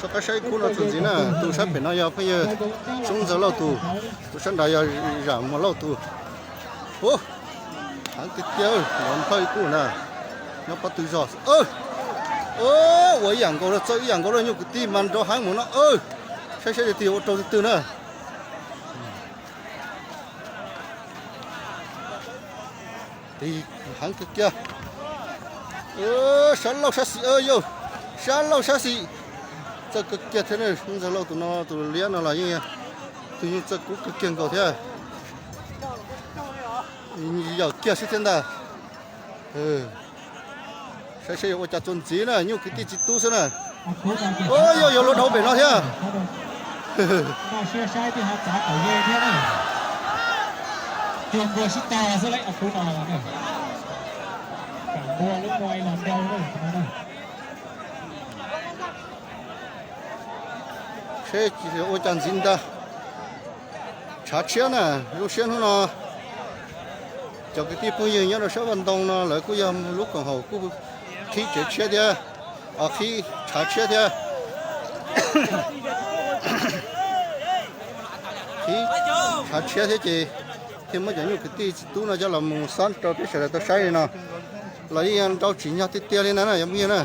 Rov qab saib khub no txuas ntxiv na, tus sab pem no yog phooj ywg Xyoob Ntxawg Lauj tus, tus sab nrad yog Zam Muas Lauj tus. Ub, heev tiag tiag, los nplhawj kuj na, nyob pob tw zog. Ua ib yam nkaus, txawj ib yam nkaus, nyuj kwv tij mas nrov heev mus no. Saib saib tus twg ua rau tus twg na. Heev kawg kiag. Sab laug sab xis, yog sab laug sab xis. Txawj kawg kiag thiab, Ntxawg Lauj tus no, tus liab no los yeej tus yeej txawj kub kawg kiag nkaus thiab. Yawm kiag xwb thiab ntag. Saib saib yuav ua cas txuas ntxiv na, nyuj kwv tij txiv tub xwb na. Yog yuav luag dhau pem no thiab. Seb ua cas ntxiv ntag. Tshav tshiab na, zoo siab hnub no cov kwv tij phooj ywg nyob rau sab Vaj Ntoo no lawv kuj yog lub koom haum kuj qhib tsev tshiab thiab, qhib tshav tshiab thiab. Qhib tshav tshiab thiab ces thiaj muab cov nyuj kwv tij txiv tub no coj los mus xob rau peb sawv daws tau saib li no los yeej nrau tsim nyog tiag tiag li ntag na cov phooj ywg na.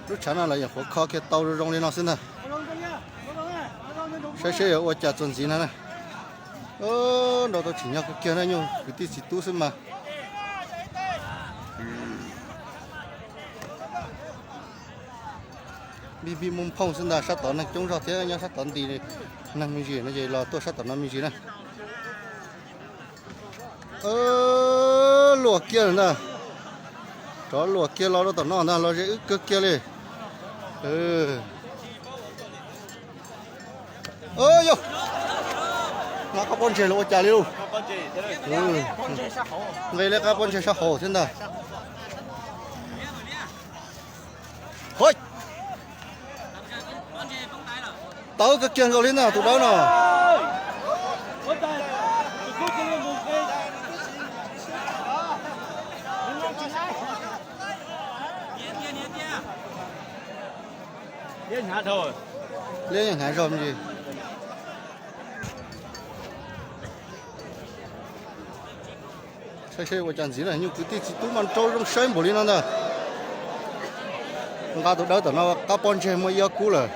Lub tshav no los yeej qhuav kho kiag tau zoo li no xwb ntag. Saib seb yuav ua cas txuas ntxiv no na. Nrau tau tsim nyog kawg kiag na, nyuj kwv tij txiv tub xwb mas. Npij npij muaj phooj xwb ntag, sab tod neeg coob zog thiab, nyob sab tod nti neeg me ntsis no ces los tuaj sab tom no me ntsis na. Luam kiag lawm ntag. Rov luam kiag los rau tom no ntag, los ze wb kawg kiag li. Yog nqa qab pob ntseg los ua cas li lauj? Nqis li qab pob ntseg sab hauv thiab ntag. Tawv kawg kiag nkaus li ntag tus dawb no. Liab yeej hnav zog me ntsis. Saib seb ua cas ntxiv na, nyuj kwv tij txiv tub mas nrau zoo saib npaum li no ntag. Nqa tus dawb tom no qab pob ntseg muaj ib ob kub lawm.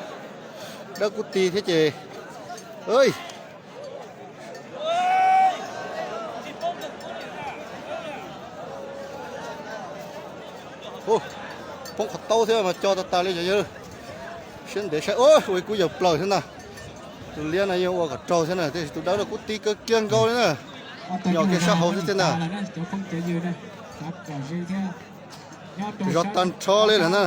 Dawb kub ti thiab ces poob qhov taub thiab mas co tas tas li cov yawg. Siab ntev saib, ua ib kub yawg plaws thiab ntag. Tus liab no yeej ua kom raug thiab na, tiam sis tus dawb no kuj ti kawg kiag nkaus li na. Yog kiag sab hauv xwb thiab ntag. Zov tag nrho li lawm na.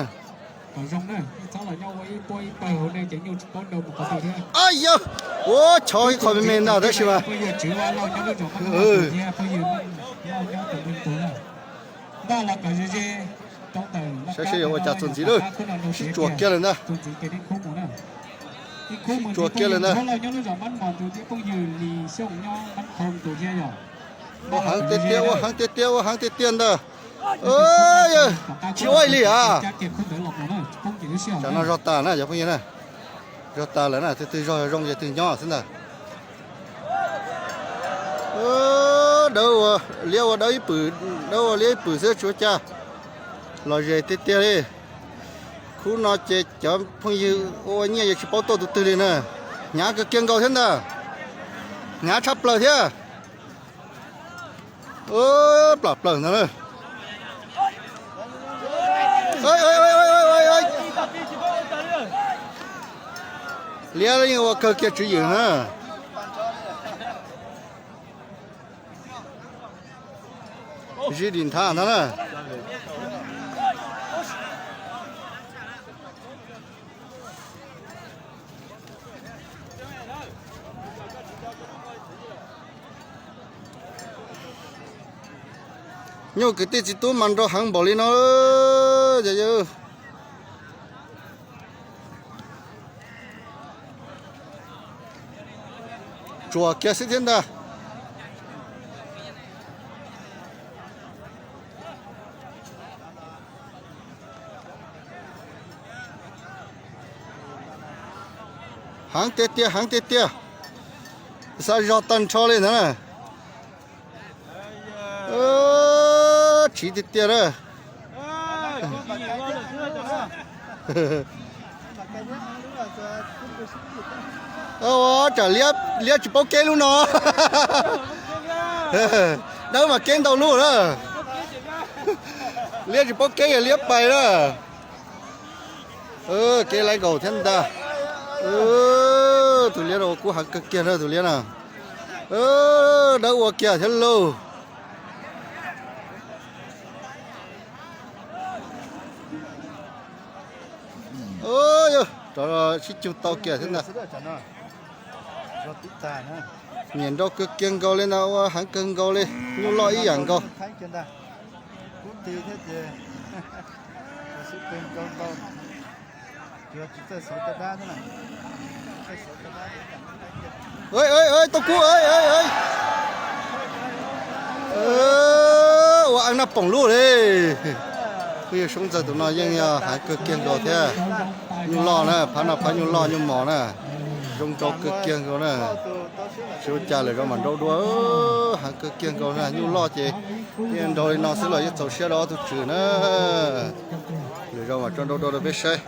Ab yawg, ua chov ib qho me me ntag tab sis mas saib seb yuav ua cas txuas ntxiv lawm. Sib tsuas kiag lawm ntag. Sib tsuas kiag lawm ntag. Ua heev tiag tiag, ua heev tiag tiag, ua heev tiag tiag ntag. Tsis ua li a. Tam no zog tas na cov phooj ywg na. Zog tas lawm na, tus twg zog zoo ces tus nyob xwb ntag. Dawb ua, liab ua dawb ib pwm, dawb ua liab ib pwm xwb tsis ua cas. Los ze tiag tiag li. Khub no ces cov phooj ywg ua nyiaj yeej tsis paub tuaj tus twg li na. Hnyav kawg kiag nkaus thiab ntag. Hnyav tshaj plaws thiab. Plam plaws ntag na. Liab yeej ua kawg kiag tswv yim na. Zij dim nthav ntag na. Nyuj kwv tij txiv tub mas nrau heev npaum li no. Tsuas kiag xwb thiab ntag. Heev tiag tiag, heev tiag tiag. Xav zog tag nrho li ntag na. Tsiv tiag tiag na. Tsam liab tsis paub keb lub no. Dawb mas keb ntau lub na. Liab tsis paub keb, liab pais na. Keb laib nkaus thiab ntag. Tus liab no kub heev kawg kiag na tus liab na. Dawb ua kiag thiab lauj. Rov sib cug tau kiag thiab ntag. Nyiam nrau kawg kiag nkaus li ntag, ua heev kawg nkaus li, nyuj loj ib yam nkaus. Tau kub, ua eeb naj poom lub li. Phooj ywg, soob ntxawg tus no yeej yog heev kawg kiag nkaus thiab. Nyuj loj na, phab no phab nyuj loj nyuj mos na. Zoo nrau kawg kiag nkaus na. Tsis ua cas, lwm zaus mam nrau dua. Heev kawg kiag nkaus na, nyuj loj ces yeej nrau li no xwb los yeej txaus siab rau ob tug tswv na. Lwm zaus mam tso nrau dua rau peb saib.